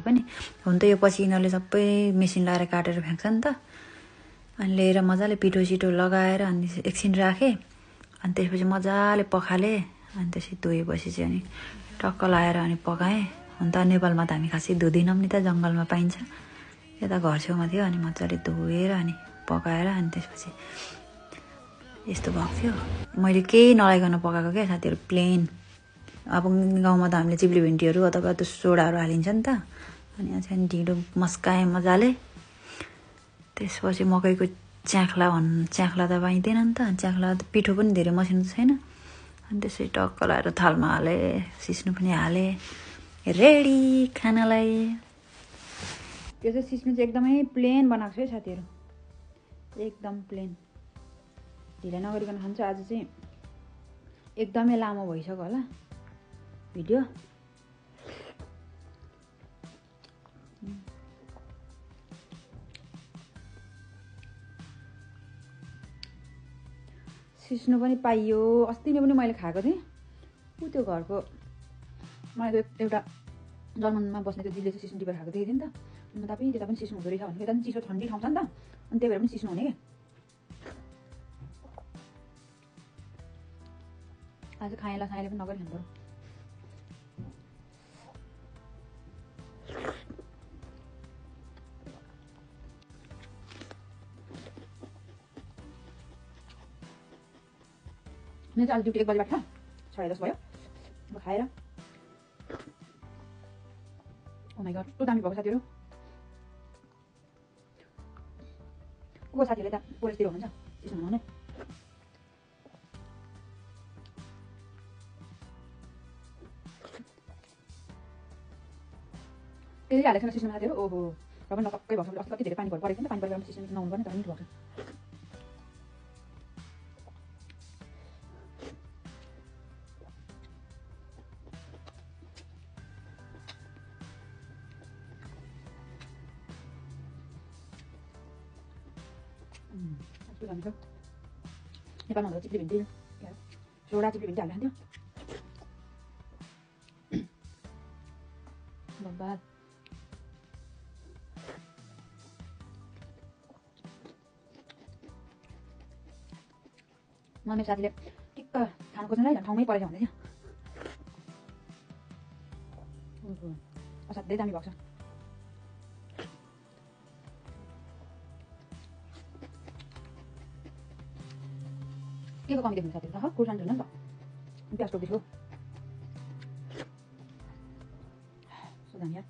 पनि हुन त यो पछि यिनीहरूले सबै मेसिन लगाएर काटेर फ्याँक्छ नि त अनि लिएर मजाले पिठो सिठो लगाएर अनि एकछिन राखेँ अनि त्यसपछि मजाले पखालेँ अनि त्यसपछि धोएपछि चाहिँ अनि टक्क लाएर अनि पकाएँ हुन त नेपालमा त हामी खासै धुँदैनौँ नि त जङ्गलमा पाइन्छ यता घर छेउमा थियो अनि मजाले धोएर अनि पकाएर अनि त्यसपछि यस्तो भएको थियो मैले केही नलाइकन पकाएको क्या साथीहरू प्लेन अब गाउँमा त हामीले चिप्ली भिन्डीहरू अथवा त्यो सोडाहरू हालिन्छ नि त अनि यहाँ चाहिँ ढिँडो मस्काएँ मजाले त्यसपछि मकैको च्याख्ला त पाइँदैन नि त च्याख्ला त पिठो पनि धेरै मसिनो त छैन अनि त्यसपछि टक्क लाएर थालमा हालेँ सिस्नु पनि हालेँ रेडी खानालाई त्यो चाहिँ सिस्नु चाहिँ एकदमै प्लेन बनाएको छु है साथीहरू एकदम प्लेन ढिला नगरिकन खान्छु आज चाहिँ एकदमै लामो भइसक्यो होला भिडियो सिस्नु पनि पाइयो अस्ति नै पनि मैले खाएको थिएँ ऊ त्यो घरको मैले एउटा जर्मनमा बस्ने त्यो दिदीले चाहिँ सिस्नु टिपेर खाएको देखेको थिएँ नि त अनि तपाईँ त्यता पनि सिस्नु हुँदो रहेछ भने यता पनि चिसो ठन्डी ठाउँ छ नि त अनि त्यही भएर पनि सिस्नु हुने क्या आज खाएला पनि नगरी खानु पर्यो मेरो चाहिँ आज ड्युटी 1 बजीबाट छ 10:30 भयो अब खाएर ओ माई गड कस्तो दामी भएको साथीहरू को साथीहरूले त पोलिसतिर हुनुहुन्छ सिस्नु हुनुहुने त्यसरी हालेको छैन सिस्नुमा साथीहरू ओहो र पनि लक्कै भएको छ अस्ति कति धेरै पानी परेको थियो नि त पानी परेर सिस्नु नहुनु पर्ने तर मिठो भएको छ नेपालमा हुँदा चिप्ली भिन्डी सोडा चिप्ली भिन्डी हालेर खान्थ्यो बब्बाल मेरो साथीले टिक्क खानु खोज्नु है ठाउँमै परेछ भन्दै थियो असाध्यै दामी भएको छ के को कमी देख्नु साथीहरू त खुर्सानी झुल्नु नि त प्याज टोक्दैछु सो दामी यार